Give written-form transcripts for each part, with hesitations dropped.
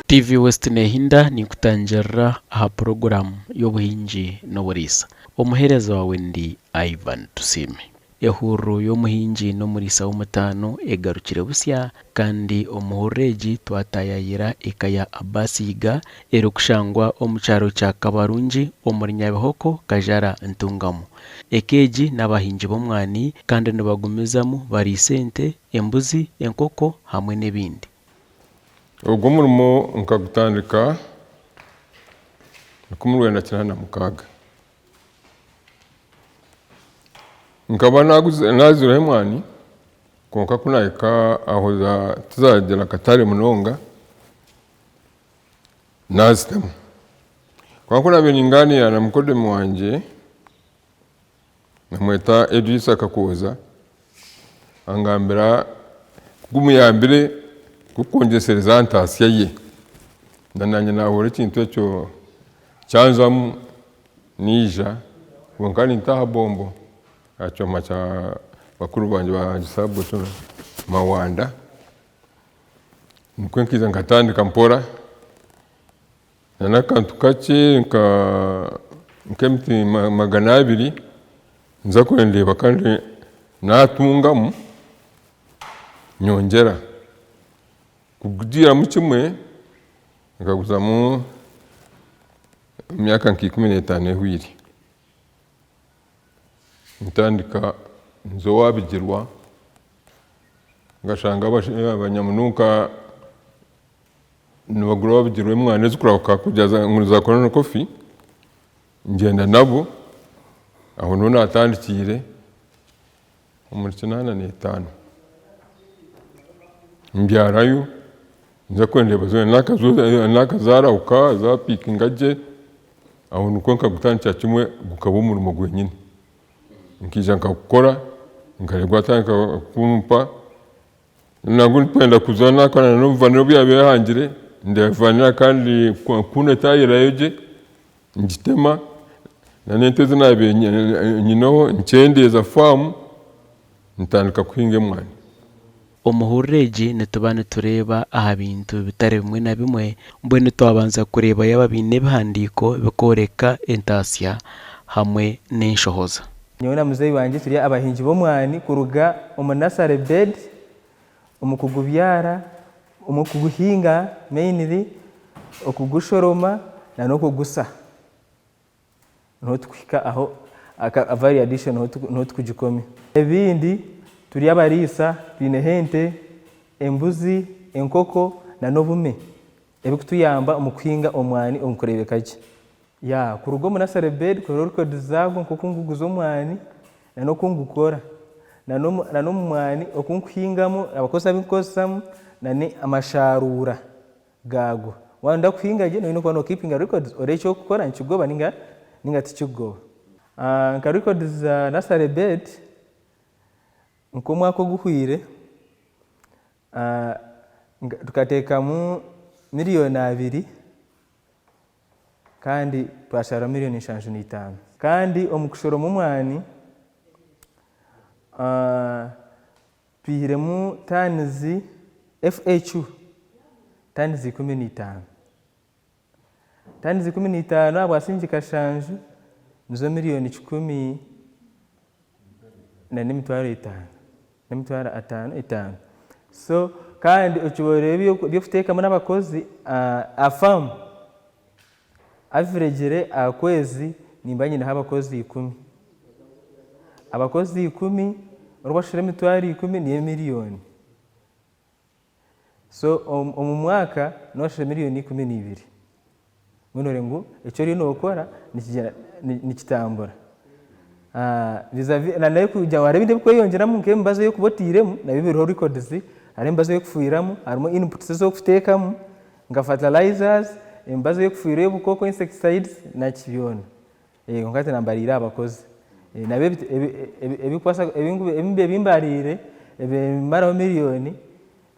TV West neehinda ninkutangirira aha puroguraamu y'obuhingi n'oburiisa. Omuheereza waawe ndi Ivan Tusiime. Ehururu y'omuhingi n'omuriisa w'omutaano egarukire busya kandi omu hururu egi twataayaayira eka ya Abbas Yiga erikushangwa omu kyaro kya Kabarungi omuri Nyabihoko, Kajara, Ntungamo. Eka egi n'abahingi b'omwani kandi nibagumizamu bariisa ente, embuzi, enkoko hamwe n'ebindi. Ogwo omurimo nkagutandika 1996. Nkaba naazireho emwani kwonka ku naahika aho tizaagira katare munonga naazitema. Kwonka ku naabaire ningaaniira na mukodoni wangye Namweta Edrisa Kakooza angambira ku gumuyambire kukwongyesereza aha ntaasya ye. Na nanye nahurira ekintu ekyo kyanzamu naija kwonka ninta aha bombo aha kyoma kya bakuru bangye ba Mawanda nikwo nkaija nkatandika mpora. N'akantu kakye nk'emiti 200 nza ndeeba kandi natungamu nyongyera, kugiihamu kimwe nkaguzamu emyaka nka 15 ehweire, ntandika nza owa Bigirwa nkashanga abanyamununka Nibagura babigirwe emwani ezikurahuka kugira ngu nizakora na kofi, ngyenda nabo, aho niho natandikiire omuri 85. Mbyarayo, nza ndeeba zoona nakazarahuka zapikinga gye, aho nikwo nkagutandikira kimwe gukaba omurimo gwenyine. Nkaija nkagukora, nkareeba gwatandika kumpa. Nabwo ndikwenda kuza nakora n'obu obu yaabaire ehangire ndeeba kandi ku etayerayo gye ngitema n'ente ezi naabaire nyineho nkyendeeza faamu ntandika kuhinga emwaani. Omu hururu egi nituba nitureeba aha bintu bitari bimwe na bimwe, mbwenu twabanza kureeba yaaba baine ebihandiiko bikworeka entaasya hamwe n'enshohoza. Nyowe na muzeeyi wangye turi abahingi b'omwani kuruga omu nursery bed, omu kugubyara, omu kuguhinga mainly, okugushoroma na n'okugusa. Niho tukuhika aho value addition niho tukugikomya. Ebindi turi abariisa, twineho ente, embuzi, enkoko na n'obume ebikutuyamba omu kuhinga omwani omu kureebeka gye. Ya, kuruga omu nursery bed kureeba records zaagwo nk'oku nguguza omwani na n'oku ngukora na n'omu mwani oku nkuhingamu, abakozi abu nkukozesamu na n'amasharuura gaagwo. Waaba nooyenda kuhinga gye noine kuba nokeepinga records oreebe eki orikukora nikigoba ninga tikikugoba. Nka records za nursery bed, nk'omwaka oguhweire, tukateekamu miriyoni abiri. Kandi twasharura miriyoni 75. Kandi omu kushoroma omwani twihiremu taanizi FAQ taanizi 15. Taanizi 15 ahabwa siringi kashanju nizo miriyoni kikumi na n'emitwaro etaano, n'emitwaro ataano etaano. So kandi okiba oreeba eby'okuteekamu n'abakozi aha faamu averagire aha kwezi nimba nyineho abakozi ikumi. Abakozi ikumi orikubashashura emitwaro ikumi niyo miriyoni. So omu mwaka noshashura miriyoni 12. Mbwenu oreeba ngu eki oriyo nokora nikitambura. Vis-a-vis kugira ngu hariho ebindi ebikweyongyeramu nk'emibazi ei orikuba oteiremu nabyo biriho records, hariho emibazi ey'okufuhiriramu, harimu inputs ezi orikuteekamu nka fertilizers, emibazi ey'okufuhirira obukooko insecticides naki byona. Kwonka hati nambariire aha bakozi. Nabyo ebi mbariire nibimaraho miriyoni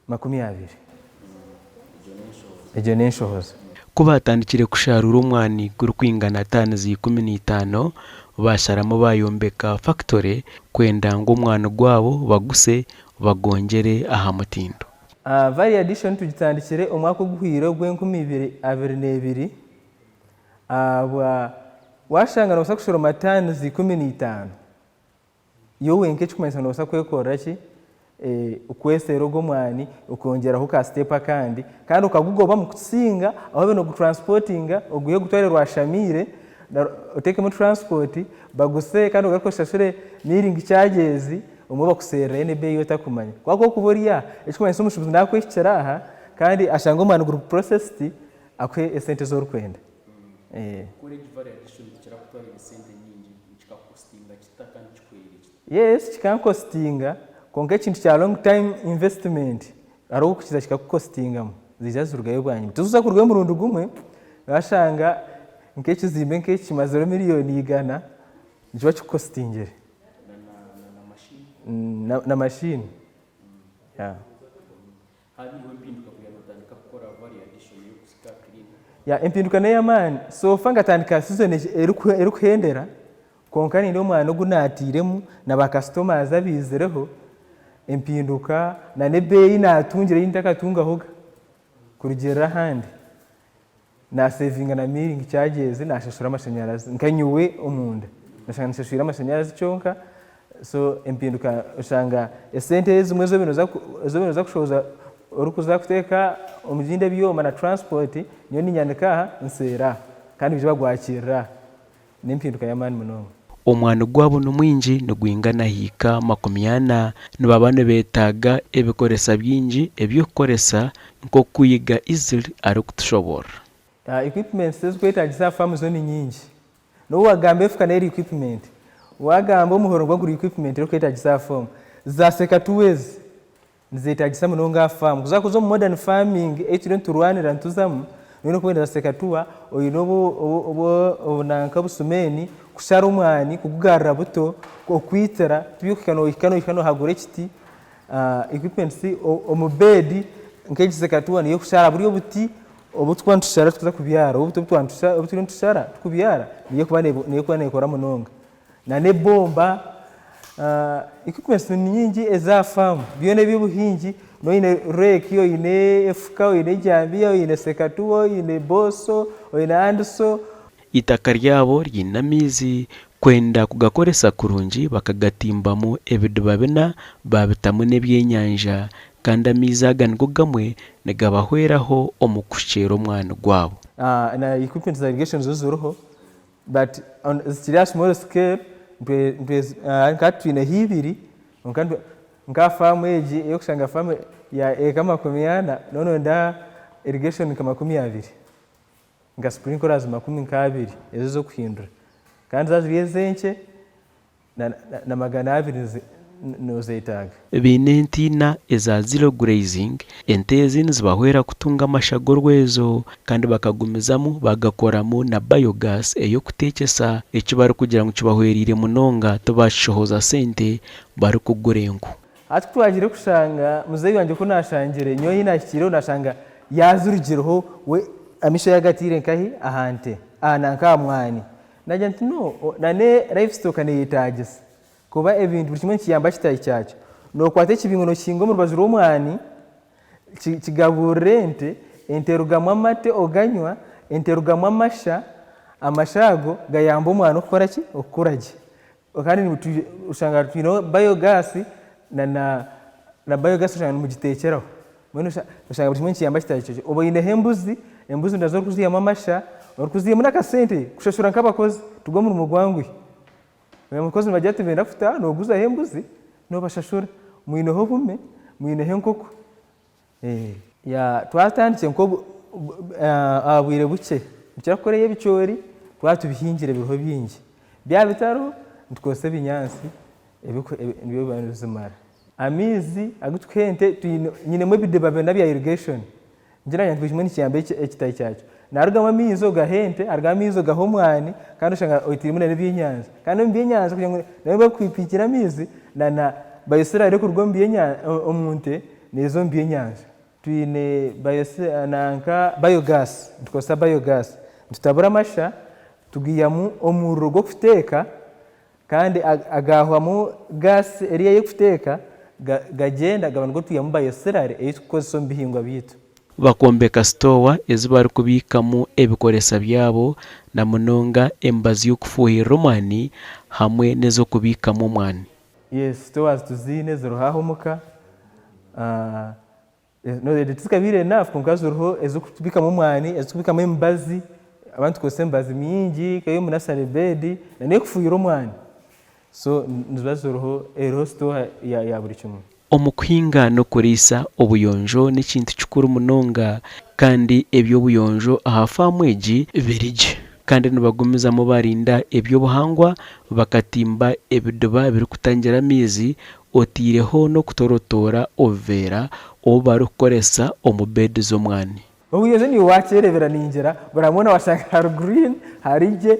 20. Egyo n'enshohoza. Ku baatandikire kusharuura omwani gurikwingana taanizi 15, baasharamu baayombeka fakitore kwenda ngu omwani gwabo baguse bagwongyere aha mutindo. Value addition tugitandikire omwaka oguhweire ogw'enkumi ibiri abiri n'ebiri ahabwa washanga noobaasa kushoroma tons 15 iwe wenka ekikumanyisa ngu noobaasa kwekorera ki kweseera ogwo omwani okongyeraho ka step akandi kandi okagugobamu kukisinga ahu obe nogu transportinga ogwihe ogutware Rwashamaire otekemu transport baguse kandi ogaruke oshashure milling charges obumwe bakuseererayo n'ebeeyi ei otakumanya. Kwonka ku orikuba ori aha ekikumanyisa omushuubuzi naakwehikira aha kandi ashange omwani guri processed akuhe esente ezi orikwenda. Kukora egi value addition tikirakutwarire sente nyingi, kikakukositinga kita kandi kikuhwereire kita? Yes kikankositinga kwonka ekintu kya long time investment hariho obu kiza kikakukositingamu ziija zirugayo bwanyima. Tiziza kurugayo omurundi gumwe washanga nk'ekizimbe nk'eki kimazireho miriyoni igana nikiba kikukositingire. Na machine. Hariho empinduka kugira notandika kukora value addition y'okusika clean. Yeah, empinduka n'ey'amaani. So far nkatandika season erikuhendera kwonka nindeeba omwani ogu naatairemu na ba customers abaizireho, empinduka na n'ebeeyi naatungire ei ntakatungahoga kurugiirira ahandi. Naasevinga na milling charges, naashashura amashanyarazi nka nyowe omunda noshanga nshashwire amashanyarazi kyonka so empinduka oshanga esente ezimwe ezi obaire nooza kushohoza orikuza kuteeka omu bindi ebyoma na transport nyowe ninyanika aha nseera aha kandi baija bagwakirira aha n'empinduka y'amaani munonga. Omwani gwabo ni mwingi nigwingana hiika 40. Nibaba nibeetaaga ebikoresa bingi eby'okukoresa nk'oku Yiga Izil arikutushoboorora. Equipments ezikwetagisa aha farm zo ni nyingi. N'obu wagamba efuka n'eri equipment, wagamba omuhoro nigwo guri equipment erikwetagisa aha farm. Za secateurs ezi nizetagisa munonga aha farm. Kuza kuza omu modern farming ei turiyo niturwanira nituzamu, noine kuba oine za secateurs, oine obunanka obusumeeni kushara omwani kugugarura buto, okwitira tibyokuhika nohika nohika nohagura ekiti. Equipments omu bed nk'egi secateurs niyo ekushara buri obuti obu turikuba nitushara turikuza kubyara, obuti obu turiyo nitushara turikubyara niyo erikuba nekora munonga. Na n'ebomba, equipments ni nyingi ez'aha faamu, byona eby'obuhingi noine reeki, oine efuka, oine ejambiya, oine sekatuwa, oine booso, oine handsaw. Eitaka ryabo riine amaizi, kwenda kugakoresa kurungi bakagatimbamu ebidiba bina baabitamu n'ebyenyanja kandi amaizi aga nigo gamwe nigabahweraho omu kuhukyera omwani gwabo. Na equipment za irrigation zo ziriho but zikiri aha small scale nka twineho ibiri kwonka nka faamu egi ey'okushanga faamu ya eka 40 noronda irrigation nka 20. Nka sprinkles makumi nk'abiri ezo ez'okuhindura kandi zaaba ziri ez'enkye na 200 noozetaaga. Baine ente ina eza zero grazing, ente ezi nizibahwera kutunga amasha g'orwezo kandi bakagumizamu bagakoramu na biogas ey'okuteekyesa eki barikugira ngu kibahwereire munonga tibashohoza sente barikugura enku. Hati ku twagiire kushanga muzeeyi wangye ku naashangire nyowe ahi naahikiireho naashanga yaazirugireho we amaisho yaagataire nkahi aha nte aha nanka aha mwani. Naagira nti no na livestock neeyetaagisa kuba ebintu buri kimwe nikiyamba kitaahi kyakyo. Nookwata ekibingo nookihinga omu rubaju rw'omwani kigaburira ente, ente erugamu amate oganywa, ente erugamu amasha, amasha ago gayamba omwana okukora ki? Okukura gye. Kandi oshanga twineho biogas na na biogas oshanga nimugiteekyeraho. Mbwenu oshanga buri kimwe nikiyamba kitaahi kyakyo. Oba oineho embuzi, embuzi nazo orikuziihamu amasha, orikuziihamu n'akasente kushashura nk'abakozi, tigwo omurimo gwanguhi. Abakozi nibagira bati nibenda kutaaha nooguzaho embuzi noobashashura. Mwineho obume, mwineho enkoko. Twatandikire nk'aha bwire bukye nitukira kukorayo ebicoori twaba tubihingire biriho bingi, byaba bitariho nitukozesa ebinyaatsi nibyo biba nibizimara. Amaizi agu tukuha ente nyinemu ebidiba byona bya irrigation nikyo naagira nti buri kimwe nikiyamba ekitaahi kyakyo. Narugamu amaizi ogaha ente, harugamu amaizi ogaha omwani kandi oshanga oitiiremu n'ebyenyanja. Kandi omu byenyanja kugira ngu nabyo bakupimpingira amaizi na biosiraari erikuruga omu nte neeza omu byenyanja. Twine nanka biogas, nitukozesa biogas. Nitutabura amasha tugaihamu omuriro gw'okuteeka kandi agahwamu gas eriya ey'okuteeka. Gagyenda gaba nigo twihamu bioslurry ei turikukozesa omu bihingwa byaitu. Bakombeka sitoowa ezi barikubiikamu ebikoresa byabo na munonga emibazi y'okufuuhirira omwani hamwe n'ez'okubiikamu omwani. Yes, stores tuziine ziriho aha omuka. No tizikabaire enough kwonka ziriho ez'okubikamu omwani, ez'okubikamu emibazi, abantu tukozesa emibazi mingi nk'ey'omu nursery bed na n'ey'okufuhira omwani. So niziba ziriho, eriho store ya buri kimwe. Omu kuhinga n'okuriisa, obuyonjo n'ekintu kikuru munonga kandi eby'obuyonjo aha faamu egi biri gye. Kandi nibagumizamu barinda eby'obuhangwa bakatimba ebidiba birikutangira amaizi otaireho n'okutorotoora obuveera obu barikukoresa omu beedi z'omwani. Obwire niiwe wakyerebera ningira buri hamwe nowashanga hari green hari gye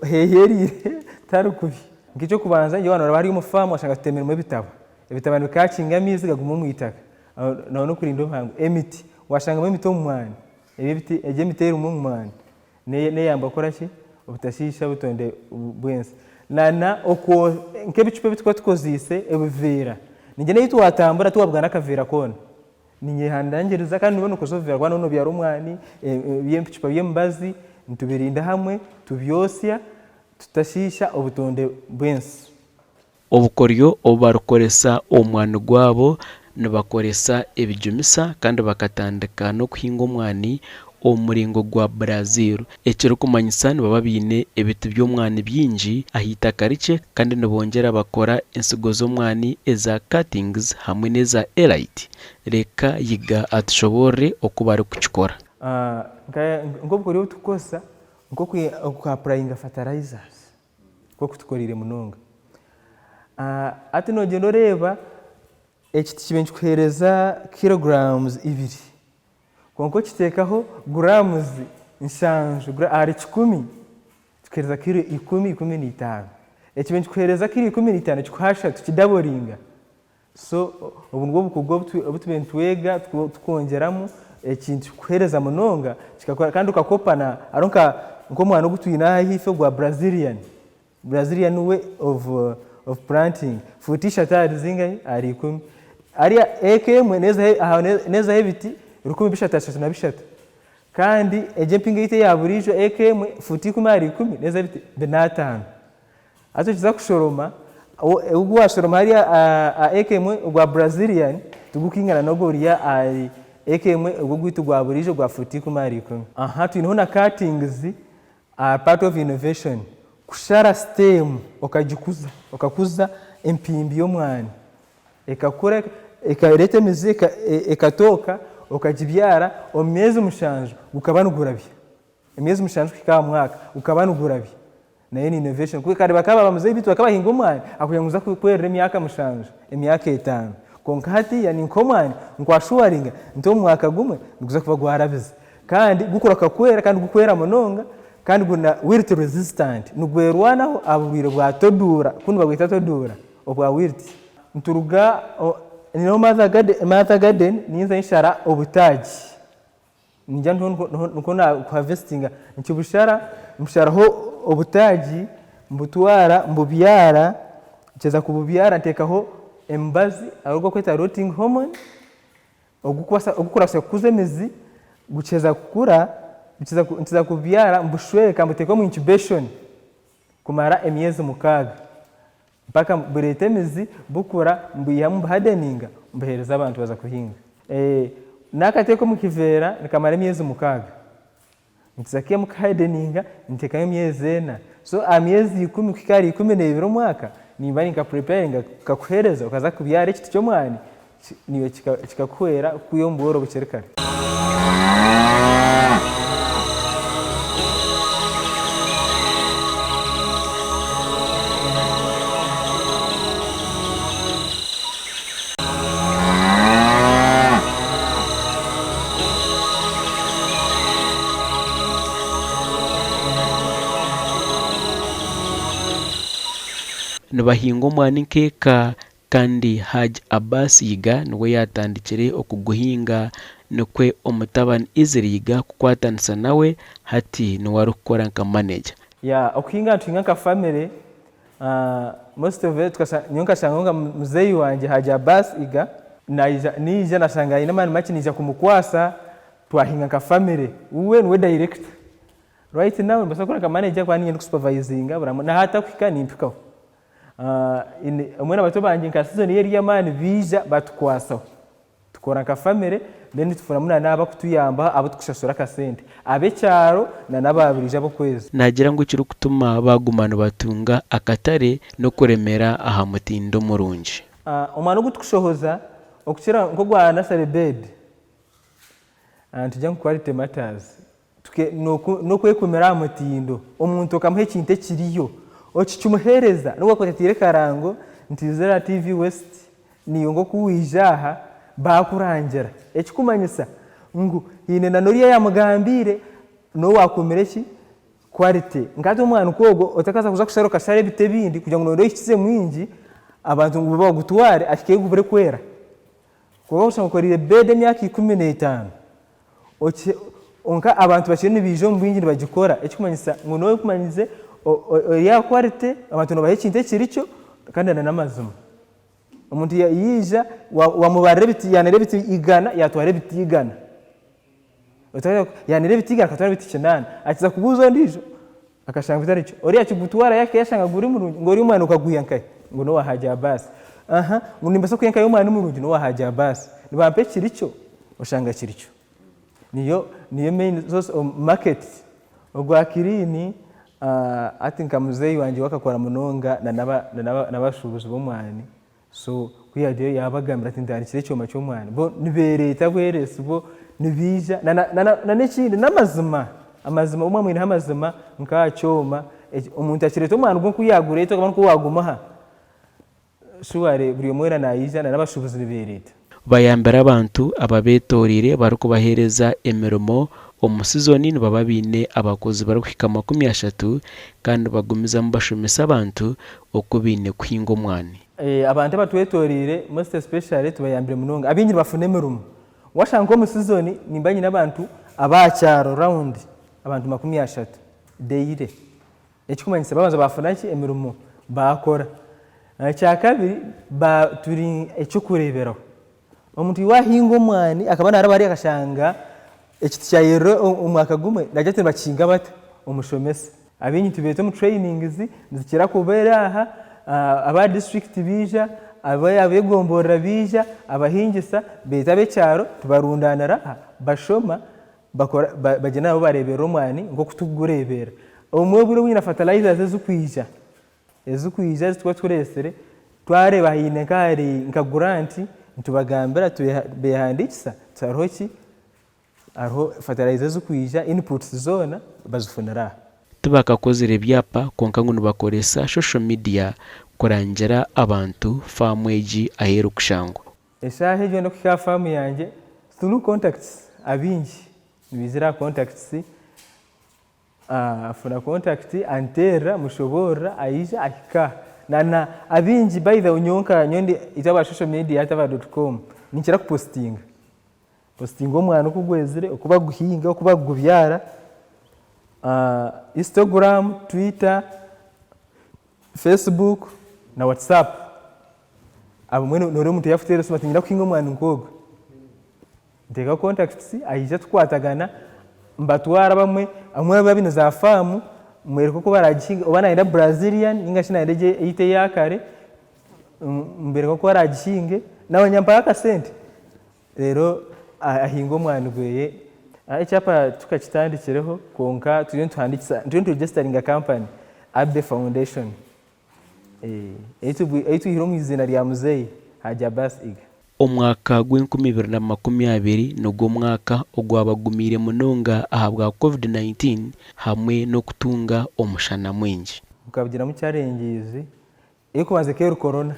hehereire tihari kubi. Nk'ekyokubanza nyowe waaba noreeba hariya omu faamu washanga tutemiremu ebitaba, ebitaba nibikakinga amaizi gaguma omu itaka aho nokurinda obuhangwa. Emiti washangamu emiti omu mwani, egyo emiti erimu omu mwani neyamba kukora ki? Obutashiisha butonde bw'ensi. Nana nk'ebicupa ebi turikuba tukozeise ebiveera, ningira n'eyi twatambura tiwabugana akaveera koona. Ninyehanangiriza kandi niiwe nokozesa obuveera kuba nobyara omwani, ebicupa by'emibazi nitubirinda hamwe tubyosya tutashiisha obutonde bw'ensi. Obukoryo obu barikukoresa omwani gwabo nibakoresa ebijumisa kandi bakatandika n'okuhinga omwani omu muringo gwa Brazil ekirikumanyisa nibaba baine ebiti by'omwani bingi aha itaka rikye kandi nibongyera bakora ensigo z'omwani eza cuttings hamwe n'eza elite. Reka Yiga atushoboorore oku barikukikora. Nk'obukoryo obu turikukozesa nk'oku apurayinga fertilizers nk'oku tukoreire munonga. Hati noogyenda oreeba ekiti kibaire nikikuheereza kilograms ibiri Kwonka okiteekaho grams nshanju ahari kikumi, kikuheereza kiro ikumi, 15. Ekibaire nikikuheereza kiro 15 kikuha ashatu, kidaboringa. So obu nibwo bukugu obu tubaire nitwega tukwongyeramu ekintu kikuheereza munonga kikakora kandi okakopa na hariho nk'omwana ogu twine aha ahaifo ogwa Brazilian. Brazilian way of of planting fuuti ishatu ahari zingahi? Ahari ikumi. Hariya eka emwe neezaho ebiti rukumi bishatu ashatu na bishatu. Kandi egyo empingo yaitu eya buriijo eka emwe fuuti ikumi ahari ikumi neezaho ebiti binaataano. Haza okiza kushoroma, ogu waashoroma hariya aha eka emwe ogwa Brazilian tigurikwingana n'ogu ori ahari eka emwe ogu ogwaitu gwa buriijo gwa fuuti ikumi ahari ikumi. Aha twineho na cuttings Are part of innovation kushara stem okagikuza okakuza empimbi y'omwani ekakura ekareeta emizi ekatooka okagibyara omu myezi mushanju gukaba nigurabya emyezi mushanju kuhika aha mwaka gukaba nigurabya nayo ni innovation kare bakaba bamuzeeyi beitu bakaba bahinga omwani akugira ngu guza kwerera emyaka mushanju emyaka etaano kwonka hatiiya ni nk'omwani nkwashuwaringa nti omu mwaka gumwe niguza kuba gwarabize Kandi gukurahuka kwera kandi gukwera munonga kandi guri na wilt resistant, nigwerwanaho aha burwaire bwa toduura, kunu nibabweta toduura obwa wilt. Nituruga nyowe mother garden ninza nshara obutaagi, ningira nikwo nakuhavesitinga, nkibushara mbusharaho obutaagi mbutwara mbubyara, nkiheeza kububyara nteekaho emibazi ogu barikweta rooting hormone. Ogurikubaasa kukuza emizi gukiheza kukura, nikiza kubyara mbushweka mbuteeka omu incubation kumara emyezi mukaaga mpaka bureeta emizi bukura mbwihamu mbuhadeninga mbuheereza abantu baza kuhinga. Naakateeka omu kiveera nikamara emyezi mukaaga. Nituza kwihamu kuhadeninga niteekamu emyezi ena so aha myezi ikumi kuhika ahari 12 omwaka nimba ninka preparinga kukakuheereza okaza kubyara ekiti ky'omwani naiwe kikakuhwera kukwiha omu bworo bukiri kare. Nibahinga omwani nk'eka kandi Hajj Abbas Yiga niwe yaatandikire okuguhinga nikwo omutabani Israel Yiga kukwatanisa nawe hati niwe arikukora nka maneja. Yeah, okuhinga nituhinga nka family. Most of it nyowe nkashanga nka muzeeyi wangye Haji Abbas Iga naija naija nashanga aine amaani makye naija kumukwasa twahinga nka family we niwe director. Right now nimbaasa kukora nka manager kuba niinye ndikusupervisinga buri hamwe na ahatakuhika nimpikaho. Mbwenu abato bangye nka season eri ey'amaani baija batukwasaho. Tukora nka family then tufunamu na n'abakutuyambaho abu tukushashura akasente. Ab'ekyaro na n'aba buriijo ab'okwezi. Naagira ngu ekirikutuma baaguma nibatunga akatare n'okuremera aha mutindo murungi. Omwani ogu tukushohoza okukira nk'ogwa nursery bed, nitugira ngu quality matters. N'okwekumira aha mutindo. Omuntu okamuha ekintu ekiriyo, okikimuheereza n'obu waakuba otataire karango nti Zera TV West naiwe nk'oku waija aha baakurangira. Ekikumanyisa ngu haine na n'oriya yaamugambiire n'ou waakuumire ki? Quality. Nka hati omwani nk'ogwo otakaza kuza kushara okashara ebiti ebindi kugira ngu nooyenda ohikize mwingi abantu ngu bagutware ahike gubure kwera. Kwonka oshanga okoreire bed emyaka 15 Kwonka abantu bakiriyo nibaija omu bwingi nibagikora ekikumanyisa ngu nooba okumanyise ori aha quality abantu noobaha ekintu ekiri kyo kandi na n'amazima. Omuntu yaija wamubarira ebiti yaanira ebiti igana yaatwara ebiti igana. Yaanira ebiti igana akatwara ebiti kinaana. Akiza kubuuza ondiijo akashanga bitari kyo. Oriya akigutwara yaahika yashanga guri murungi ngu ori omwani okagwiha nkahi? Ngu n'owa Haji Abaasi. Aha ngu nimbaasa kwiha nkahi omwani murungi? N'owa Haji Abaasi. Nibampa ekiri kyo oshanga kiri kyo. Niyo niyo main source of market. Ogwa clean hati nka muzeeyi wangye we akakora munonga na n'abashuubuzi b'omwani so ku yaagiire yaabagambira ati ntandikire ekyoma ky'omwani bo nibeereeta bweresi bo nibaija na n'ekindi n'amazima amazima obumwe mwineho amazima nk'aha kyoma omuntu akireeta omwani gwe oku yaagureeta okaba nikwo waagumuha. Surely buri omwe weena naija na n'abashuubuzi nibeereeta. Bayambire abantu ababetoreire barikubaheereza emirimo. Omu sizoni nibaba baine abakozi barikuhika 30 kandi nibagumizamu bashomesa abantu oku baine kuhinga omwani. Abantu abatwetoreire most especially tubayambire munonga. Abaingi nibafuna emirimo. Washanga nk'omu sizoni nimba nyine abantu ab'aha kyaro round abantu 30 daily. Ekikumanyisa babanza baafuna ki? Emirimo baakora. Ekyakabiri turi eky'okureeberaho. Omuntu waahinga omwani akaba naaraba hariya akashanga ekiti kyayerire omwaka gumwe naagira ati nibakihinga bata? Omushomesa. Abaingi nitubeeta omu trainings nizikira kubeera aha, aba disiturikiti baija, ab'egomborora baija, abahingisa beeta ab'ekyaro tubarundaanira aha bashoma. Bakora bagyenda nabo bareeberera omwani nk'oku turikugureeberera. Obumwe obwire obwingi na fertilizers ezirikwija, ezirikwija ezi turikuba tureetsire, twareeba haine nk'ahari nka grant nitubagambira beehandiikisa tuti hariho ki, hariho fertilizer ezirikwija, inputs zoona bazifunira aha. Tibakakozire byapa kwonka ngu nibakoresa social media kurangira abantu faamu egi ahu erikushangwa. Eshaaha egi ndikuhika aha faamu yangye through contacts abaingi nibaizira aha contacts, afuna contact anteerera mushoboorora aija ahika aha. Na abaingi by the way nyowe nka nyowe ndi itwe aba social media hati aba dot com ninkira kupositinga, positinga omwana oku gwezire, oku baguhinga, oku bakugubyara, Instagram, Twitter, Facebook na WhatsApp. Abamwe noreeba omuntu yakuteera esimu ati niinyenda kuhinga omwani nk'ogu, nteekaho contacts aija tukwatagana, mbatwara abamwe, abamwe nibaba baine za faamu, mwereka oku baraagihinge oba nayenda Brazilian ninga shi nayenda egyo eyaitu eya kare, mbereka oku araagihinge, nawe ampaho akasente reero ahinge omwani gweye. Ekyapa tukakitandikireho kwonka turiyo nituhandiikisa, turiyo nituregisitaringa kampani Abbey Foundation. Ei twihire omu iziina rya muzeeyi Haji Abbas Iga. Omwaka gw'enkumi ibiri na 20 nigwo mwaka ogwabagumiire munonga ahabwa Covid 19 hamwe n'okutunga omushana mwingi. Gukabugiramu challenges, ey'okubanza ekaba eri corona,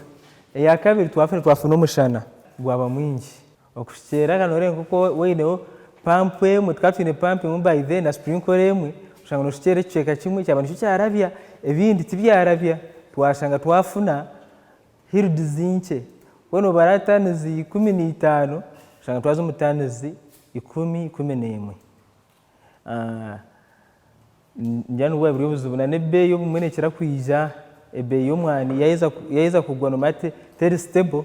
eya kabiri twafuna twafuna omushana gwaba mwingi. Okuhikirira ka nooreeba nk'oku waineho pampu emwe, tukaba twine pampu emwe by then na sprinkler emwe, oshanga nooshukyerera ekicweka kimwe kyaba nikyo kyarabya, ebindi tibyarabya. Twashanga twafuna yields nkye. Waaba noobara tanizi 15, oshanga twaza omu tanizi ikumi, 11. Ningira nibwo bwaba buri obuzibu. Na n'ebeeyi obumwe neekira kwija. Ebeeyi y'omwani yaaheza yaaheza kugwa noomanya teri stable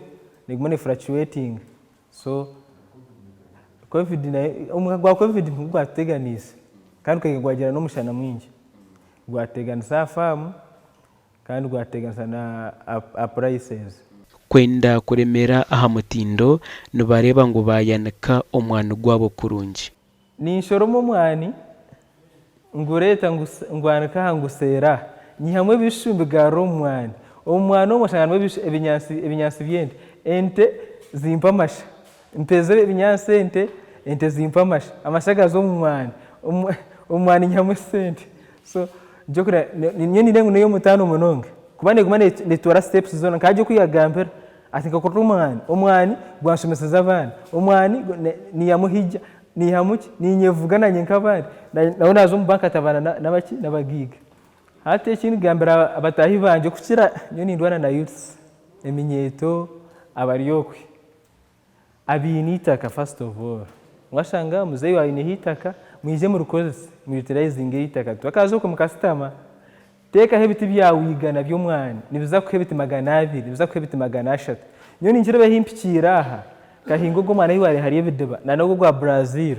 neeguma ne fluctuatinga so Covid nayo omwaka gwa Covid nigwo gwatuteganiise kandi gukahika gwagira n'omushana mwingi gwatuteganisa aha faamu kandi gwatuteganisa na aha prices. Kwenda kuremera aha mutindo nibareeba ngu baayanika omwani gwabo kurungi. Ninshoroma omwani, ngureeta ngwanika aha nguseera aha, nyihamu ebishushu mbigarura omu mwani. Omu mwani omwo oshanga harimu ebinyaatsi by'ente, ente zimpa amasha, mpeza ebinyaatsi ente, ente zimpa amasha, amasha gaza omu mwani, omu mwani nyihamu esente. So nyowe nindeeba ngu n'ey'omutaano munonga kuba neeguma neetwara steps zoona nka hati oku yaagambire ati nkakwata omwani, omwani gwanshomeseza abaana, omwani niihamu hijja, niihamu ki, niinyevuga naanye nk'abandi, nawe naaza omu banka atabaana n'abaki, n'abagaiga. Hati eki ndikugambira bataahi bangye okukira nyowe nindwana na youths, eminyeeto abari okwe. Abaine eitaka first of all washanga muzeeyi waawe aineho eitaka mwije murikozese mu utilizinge eitaka twakaza okwo mukasitama teekaho ebiti byawe igana by'omwani nibiza kukuha ebiti 200 nibiza kukuha ebiti 300 nyowe ninkireeba ahi mpikiire aha nkahinga ogwo omwani ahi hariyo ebidiba na n'ogwo ogwa Brazil.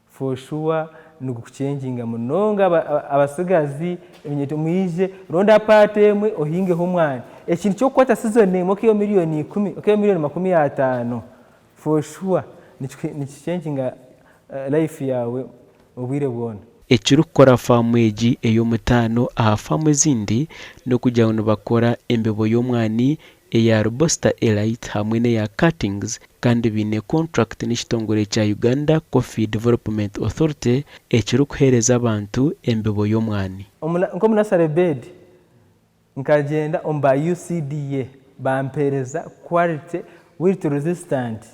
For sure nigukuchenjinga munonga abasigazi eminyeto mwije ronda part emwe ohingeho omwani ekintu kyokukwata season emwe okaihaho million ikumi okaihaho million 50 for sure nikichenjinga life yawe obwire bwona. Ekirikukora faamu egi ey'omutaano aha faamu ezindi n'okugira ngu nibakora embibo y'omwani eya Robusta Elite hamwe n'eya Cuttings kandi baine kontrakiti n'ekitongore kya Uganda Coffee Development Authority ekirikuheereza abantu embibo y'omwani. Nk'omu nursery bed nkagyenda omu ba UCDA bampereza quality wilt resistant.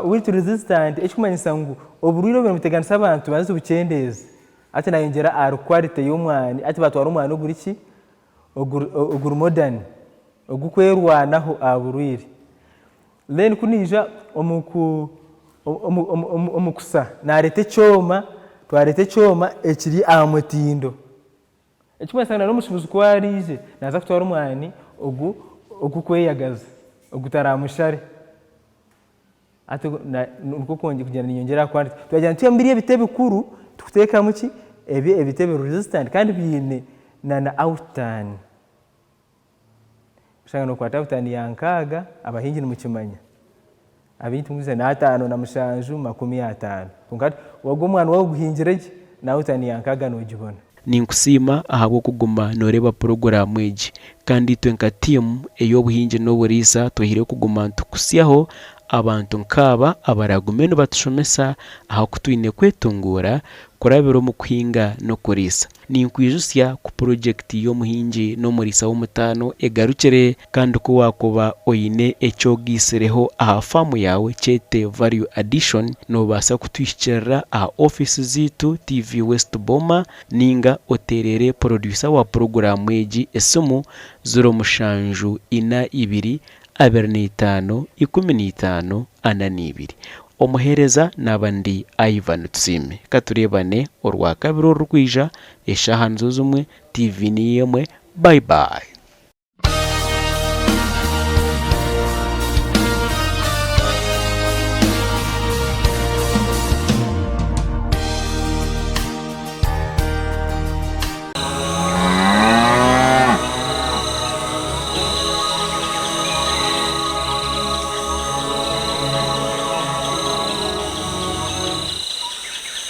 Wilt resistant ekikumanyisa ngu oburwaire obu nibuteganisa abantu tubanze tubukyendeeze hati nayongyera ahari quality y'omwani hati batwara omwani oguri ki oguri modern ogukwerwanaho aha burwaire then ku naija omu kusa nareeta ekyoma twareeta ekyoma ekiri aha mutindo. Ekirikumanyisa ngu n'omushuubuzi ku araije naaza kutwara omwani ogu ogurikweyagaza ogutaramushare. Hati nikwo kugira niinyongyera aha quality. Twagira nitwihamu biri ebiti ebikuru tukuteekamu ki? Ebi ebiti ebiri resistant kandi biine na outturn. Oshanga nookwata outturn ya nkaaga, abahingi nimukimanya. Abaingi tumuguza n'ataano na mushanju 50. Kwonka hati wagu omwani waawe oguhingire gye, na outturn ya nkaaga noogibona. Ninkusiima ahabw'okuguma nooreeba puroguraamu egi. Kandi itwe nka tiimu ey'obuhingi n'oburiisa twehaireyo kuguma nitukuhitsyaho abantu nk'aba abaraagume nibatushomesa aha ku twine kwetunguura kurabira omu kuhinga n'okuriisa. Ninkwijutsya ku purogyekiti y'omuhingi n'omuriisa w'omutaano egarukire kandi ku waakuba oine eki ogaitsireho aha faamu yaawe kyete Value Addition, noobaasa kutuhikirira aha ofiisi zaitu TV West Boma nainga oteerere porodyusa wa puroguraamu egi esimu 0742 25 15 42. Omuheereza naaba ndi Ivan Tusiime. Ka tureebane Orwakabiri orurikwija, eshaaha nizo zimwe, TV niyo emwe. Bye bye.